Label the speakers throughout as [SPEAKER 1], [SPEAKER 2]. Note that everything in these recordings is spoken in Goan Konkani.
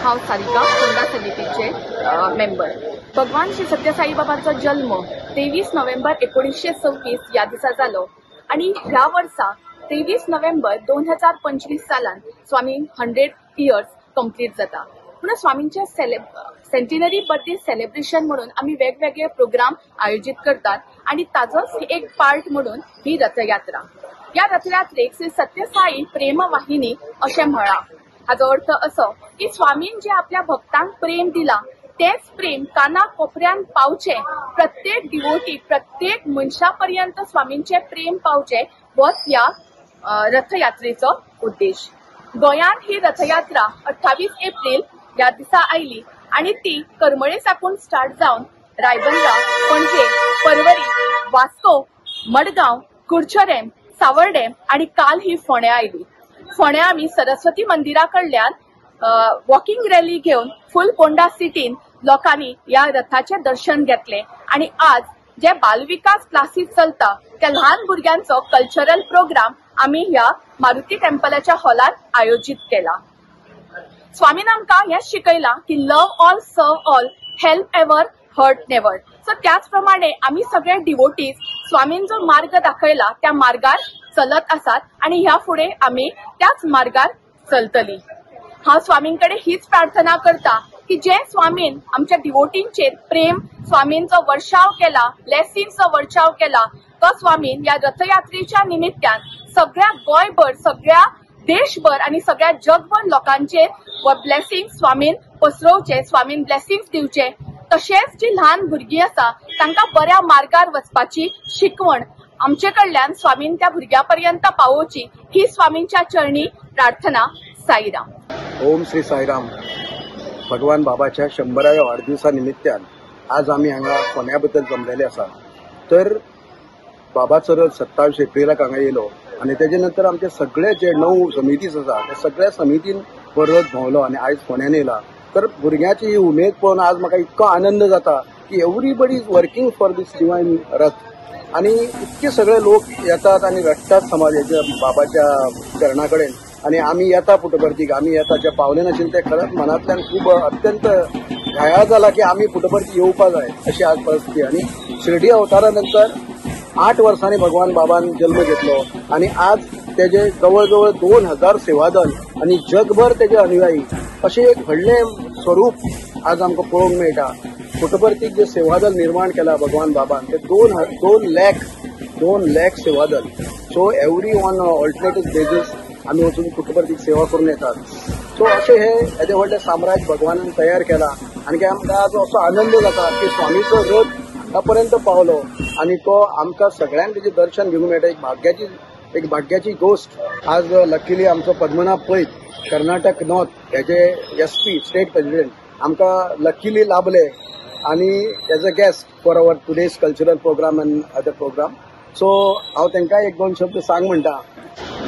[SPEAKER 1] हांव सारिका, फोंडा समितीचे मेंबर. भगवान श्री सत्यसाई बाबांचो जल्म 23 नोव्हेंबर 1926 ह्या दिसा जालो आनी ह्या वर्सा 23 नोव्हेंबर 2025 सालान स्वामी 100 इयर्स कंप्लीट जाता. म्हणून स्वामींचे सेंटिनरी बर्थडे सेलिब्रेशन म्हणून आमी वेगवेगळे प्रोग्राम आयोजीत करतात आनी ताजोच एक पार्ट म्हणून ही रथयात्रा. ह्या रथयात्रेक श्री सत्यसाई प्रेमवाहिनी अशें म्हळां. हाजो अर्थ असो की स्वामीन जे आपल्या भक्तांक प्रेम दिला तेच प्रेम काना कोपऱ्यान पावचे, प्रत्येक डिवोटी प्रत्येक मनशा पर्यंत स्वामींचे प्रेम पावचे होच ह्या रथयात्रेचो उद्देश. गोंयांत ही रथयात्रा 28 एप्रिल ह्या दिसा आयली आनी ती करमळे साकून स्टार्ट जावन रायबंदरा, पणजे, परवरी, वास्को, मडगांव, कुडचरेम, सावर्डेम आनी काल ही फोंड्या आयली. फोंड्या आमी सरस्वती मंदिरा कडल्यान वॉकिंग रॅली घेवन फुल पोंडा सिटीन लोकांनी ह्या रथाचें दर्शन घेतलें आनी आज जे बालविकास क्लासीस चलता त्या ल्हान भुरग्यांचो कल्चरल प्रोग्राम आमी ह्या मारुती टेम्पलाच्या हॉलात आयोजीत केला. स्वामीन आमकां हें शिकयलां की love all, serve all, help ever, hurt never. So त्याच प्रमाणे आमी सगळे डिवोटीज स्वामीन जो मार्ग दाखयला त्या मार्गार चलत आसात आनी ह्या फुडें आमी त्याच मार्गार चलतली. हांव स्वामींकडे हीच प्रार्थना करता की जे स्वामीन आमच्या डिवोटींचेर प्रेम, स्वामींचो वर्षाव केला, ब्लेसिंगचो वर्षाव केला, तो स्वामीन ह्या रथयात्रेच्या निमित्तान सगळ्या गोंयभर, सगळ्या देशभर आनी सगळ्या जगभर लोकांचेर व ब्लेसिंग स्वामीन पसरोवचे, स्वामीन ब्लेसिंग्स दिवचे. तशेंच जी ल्हान भुरगीं आसा तांकां बऱ्या मार्गार वचपाची शिकवण आमचे कडल्यान स्वामीन त्या भुरग्या पर्यंत पावोवची ही स्वामींच्या चरणी प्रार्थना. साईराम.
[SPEAKER 2] ओम श्री साईराम. भगवान बाबाच्या 100व्या वाडदिवसा निमित्तान आज आमी हांगा फोंड्या बद्दल जमलेले आसा. तर बाबाचो रथ 27 एप्रिलाक हांगा येयलो आनी तेजे नंतर आमचे सगळे जे 9 समितीस आसा त्या सगळ्या समितीन हो रथ भोंवलो आनी आयज फोंड्यान येयला. तर भुरग्यांची ही उमेद पळोवन आज म्हाका इतको आनंद जाता की everybody is working for this divine rath. आनी इतके सगळे लोक येतात आनी रडटात समाजाच्या बाबाच्या चरणा कडेन आनी आमी येता पुटपर्तीक, आमी येता जे पावले नाशिल्ले ते खरंच मनांतल्यान खूब अत्यंत घाया जाला की आमी पुटपर्ती येवपा जाय अशी आज परिस्थिती. आनी शिर्डी अवतारा नंतर 8 वर्सांनी भगवान बाबान जल्म घेतलो आनी आज तेजे जवळ जवळ 2000 सेवादल आनी जगभर तेजे अनुयायी अशें एक व्हडलें स्वरूप आज आमकां पळोवंक मेळटा. पुटपर्तीक जे सेवादल निर्माण केला भगवान बाबान ते 2 lakh Sevadal. So every on alternative basis आमी वचून पुटपर्तीक सेवा करून येतात. सो अशें हे येदें व्हडलें साम्राज्य भगवानान तयार केला आनी आमकां आज असो आनंद जाता की स्वामीचो रथ ह्या पर्यंत पावलो आनी तो आमकां सगळ्यांक तेजें दर्शन घेवंक मेळटा. एक भाग्याची गोश्ट. आज लकीली आमचो पद्मनाभ पै कर्नाटक नॉर्थ हेजे SP state president आमकां लकीली लाभले आनी as a guest for our today's cultural programme and other programme. So हांव तांकां 1-2 शब्द सांग म्हणटा.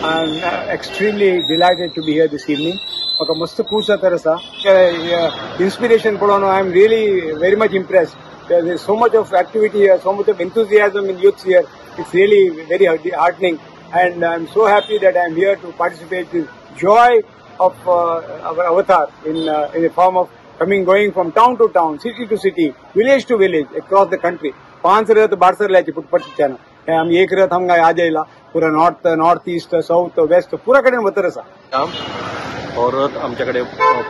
[SPEAKER 3] I am extremely delighted to be here this evening. म्हाका मस्त खूश जाता आसा. इन्स्पिरेशन पळोवन I am really very much impressed. There is so much of activity here, so much of enthusiasm in youths here. It's really very heartening and I am so happy that I am here to participate this joy of our avatar in the form of coming, going from town to town, city to city, village to village across the country. 5 रथ बाडसरल्याची पुटपर्तीच्यान आमी एक रथ आमकां आज येयला पुरा north, north east, south, west पुरा कडेन वतर आसा.
[SPEAKER 4] हो रथ आमच्या कडेन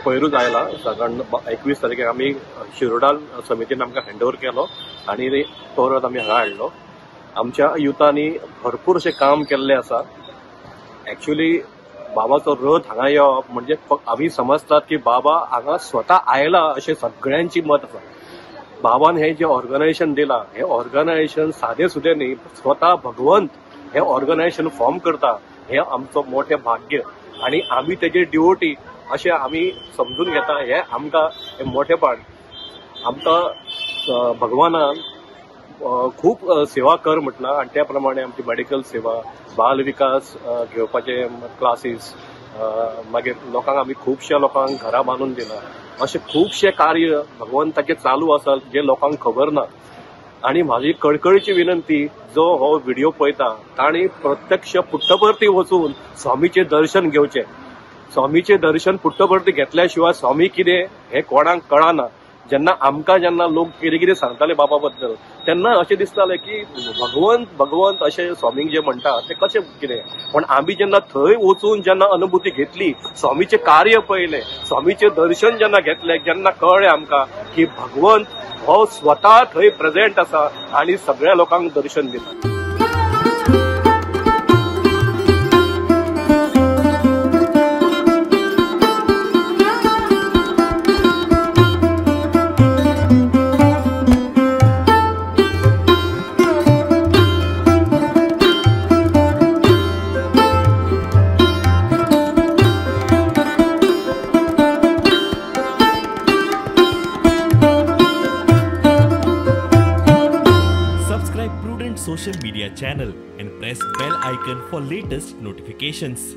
[SPEAKER 4] पयरूच आयला. सादारण 21 तारखेक आमी शिरोडा समितीन आमकां हँड ओवर केलो आनी तो रथ आमी हांगा हाडलो. आमच्या युथांनी भरपूर अशें काम केल्लें आसा. एक्चुअली बाबाचो रथ हांगा येवप म्हणजे आमी समजतात की बाबा हांगा स्वता आयला अशें सगळ्यांची मत आसा. बाबान हें जें ऑर्गनायझेशन दिलां हें ऑर्गनायझेशन सादें सुदें न्ही, स्वता भगवंत हें ऑर्गनायझेशन फॉर्म करता हें आमचो मोठें भाग्य आनी आमी तेजे डिवोटी अशें आमी समजून घेता. हें आमकां हें मोठेपण. आमकां भगवानान खूब सेवा कर म्हटलां आनी त्या प्रमाणे आमची मेडिकल सेवा, बाल विकास घेवपाचे क्लासीस, मागीर लोकांक आमी खुबश्या लोकांक घरां बांदून दिलां. अशें खुबशे कार्य भगवंताचें चालू आसा जे लोकांक खबर ना. आनी म्हाजी कळकळीची विनंती, जो हो व्हिडिओ पळयता तांणी प्रत्यक्ष पुट्टपर्ती वचून स्वामीचें दर्शन घेवचें. स्वामीचें दर्शन पुट्टपर्ती घेतल्या शिवाय स्वामी कितें हें कोणाक कळना. जेन्ना आमकां जेन्ना लोक कितें कितें सांगताले बाबा बद्दल तेन्ना अशें दिसतालें की भगवंत भगवंत अशें स्वामीक जे म्हणटा तें कशें कितें. पण आमी जेन्ना थंय वचून जेन्ना अनुभूती घेतली, स्वामीचें कार्य पळयलें, स्वामीचें दर्शन जेन्ना घेतलें, जेन्ना कळ्ळें आमकां की भगवंत हो स्वता थंय प्रेजेंट आसा आनी सगळ्या लोकांक दर्शन दिता.
[SPEAKER 5] Social media channel and press bell icon for latest notifications.